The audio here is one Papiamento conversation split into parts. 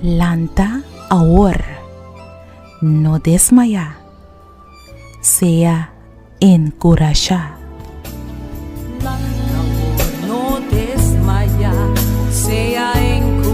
Lanta awor, no desmayá, sea enkurashá. Lanta awor, no desmayá, sea enkurashá.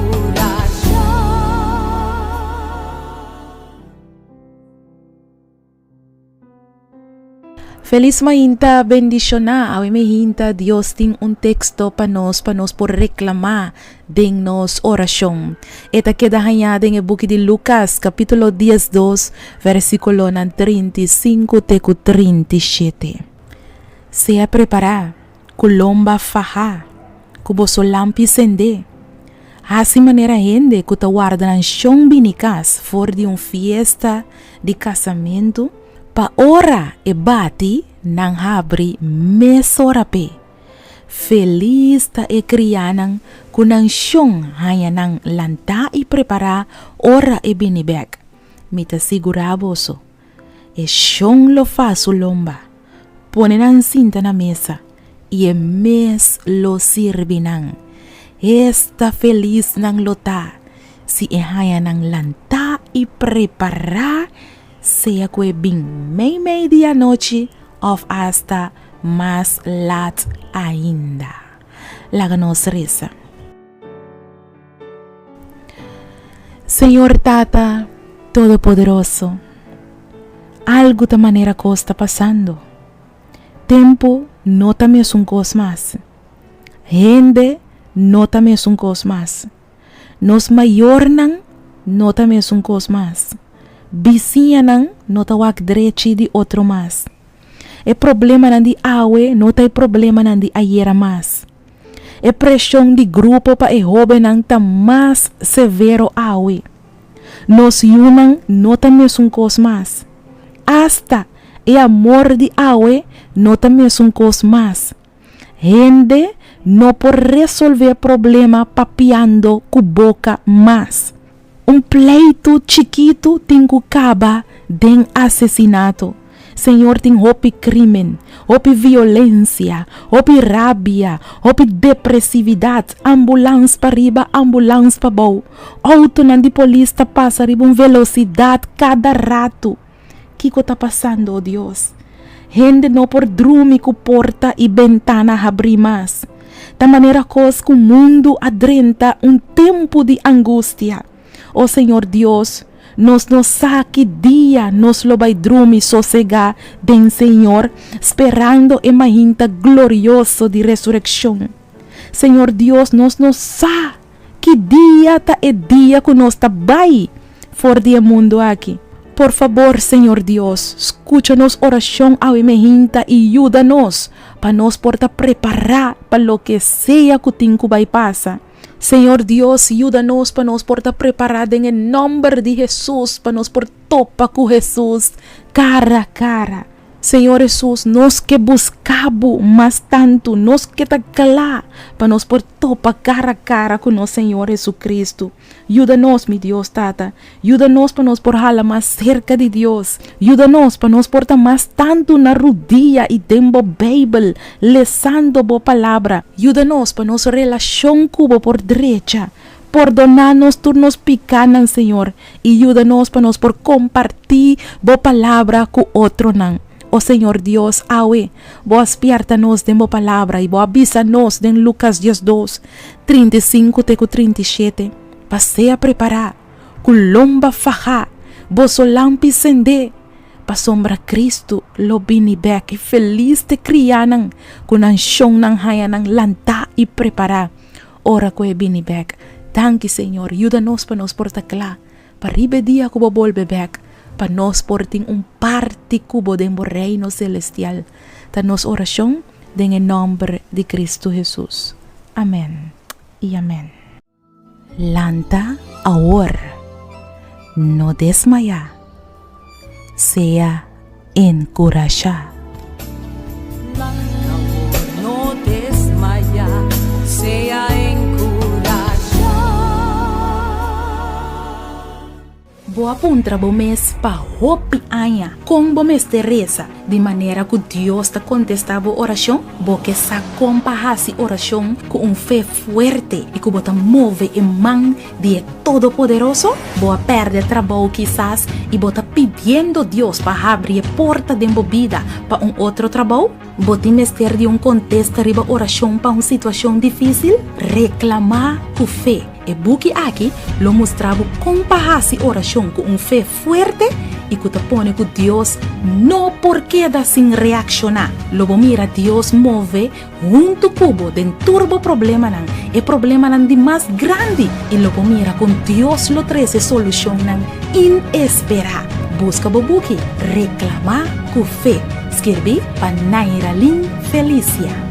Felis mainta bendishoná awe mi hinta Dios tin un teksto pa nos pa nos por reklamá den nos orashon. E ta keda hañá den e buki di Lukas kapítulo 12 versíkulonan 35 te ku 37. Sea prepará ku lomba fahá, ku boso lampi sendé. Hasi manera hende ku ta warda nan shon bini kas for di un fiesta di kasamentu, Pa ora e bati, nan habri mesora p'e. Felis ta e krianan ku nan shon haña nan lantá i prepará ora e bini bèk. Mi ta sigurá boso, e shon lo fa su lomba, pone nan sinta na mesa, i e mes lo sirbi nan. Esta felis nan lo ta si e haña nan lantá i prepará! Sea ku e bin meimei di anochi òf asta mas lat ainda. Laga nos resa. Señor Tata Todopoderoso, algu ta manera kos ta pasando. Tempu no ta mesun kos mas. Hende no ta mesun kos mas. Nos mayornan no ta mesun kos mas. Bisiñanan no ta wak drechi di otro mas. E problemanan di awe no ta e problemanan di ayera mas. E preshon di grupo pa e hóbennan ta mas severo awe. Nos yunan no ta mesun kos mas. Asta e amor di awe no ta mesun kos mas. Hende no por resolvé problema papiando ku boka mas. Un pleitu chikitu tin ku kaba den asesinato. Señor tin hopi krímen, hopi violensia, hopi rabia, hopi depresividat, ambulans pariba, ambulans pabou. Outonan di polis ta pasa riba un velosidat kada ratu. Kiko ta pasando, o Dios? Hende no por drumi ku porta i bentana habrí mas. Ta manera kos ku mundu a drenta un tempu di angustia. O Señor Dios, nos no sa ki dia nos lo bai drumi sosegá den Señor, sperando e mainta glorioso di resurekshon. Señor Dios, nos no sa Ki dia ta e dia ku nos ta bai for di e mundu aki? Por fabor, Señor Dios, skucha nos orashon awe mehinta i yuda nos pa nos por ta prepará pa loke sea ku tin ku bai pasa. Señor Dios, yuda nos pa nos por ta prepará den e nòmber di Hesus pa nos por topa ku Hesus kara kara. Señor Hesus, nos ke buska bo mas tantu, nos ke ta kla pa nos por topa kara kara ku nos Señor Hesucristo. Yuda nos, mi Dios Tata, yuda nos pa nos por hala mas serka di Dios, yuda nos pa nos por ta mas tantu na rudia i den bo Beibel, lesando bo Palabra. Yuda nos pa nos relashon ku bo por drecha. Pordoná nos tur nos pikánan, Señor, i yuda nos pa nos por kompartí Bo Palabra ku otronan. O Señor Dios, awe Bo a spièrta nos den Bo Palabra i Bo a bisa nos den Lukas 12, 35 te ku 37, pa sea prepará, ku lomba fahá, boso lampi sendé, pasobra Kristu lo bini bèk i felis t'e kriánan ku nan shonnan haña nan lantá i prepará. Ora ku e bini bèk. Danki Señor, yuda nos pa nos por ta kla pa riba e dia ku bo bolbe bèk, pa nos por tin un parti ku bo den bo Reino selestial. Ta nos orashon den e nòmber di Kristu Hesus. Amèn i amèn. Lanta awor, no desmayá. Sea enkurashá. Lanta awor, no desmayá, sea enkurashá. Bo. Bo a puntra bo mes pa hopi aña kon bo mester resa di manera ku Dios ta kontestá bo orashon? Bo ke sa kon pa hasi orashon ku un fe fuerte i ku bo ta move e man di e Todopoderoso? Bo a pèrdè trabou kisas i bo ta pidiendo Dios pa habri e porta den bo bida pa un otro trabou? Bo tin mester di un kontesta riba orashon pa un situashon difísil? Reklamá ku fe! E buki aki lo mustra bo kon pa hasi orashon ku un fe fuerte i ku ta pone ku Dios no por keda sin reakshoná. Lo bo mira Dios move huntu ku bo den tur bo problemanan, e problemanan di mas grandi, i lo bo mira kon Dios lo trese solushonnan inesperá. Buska bo buki Reklamá ku Fe, skirbí pa Nairalyn Felicia.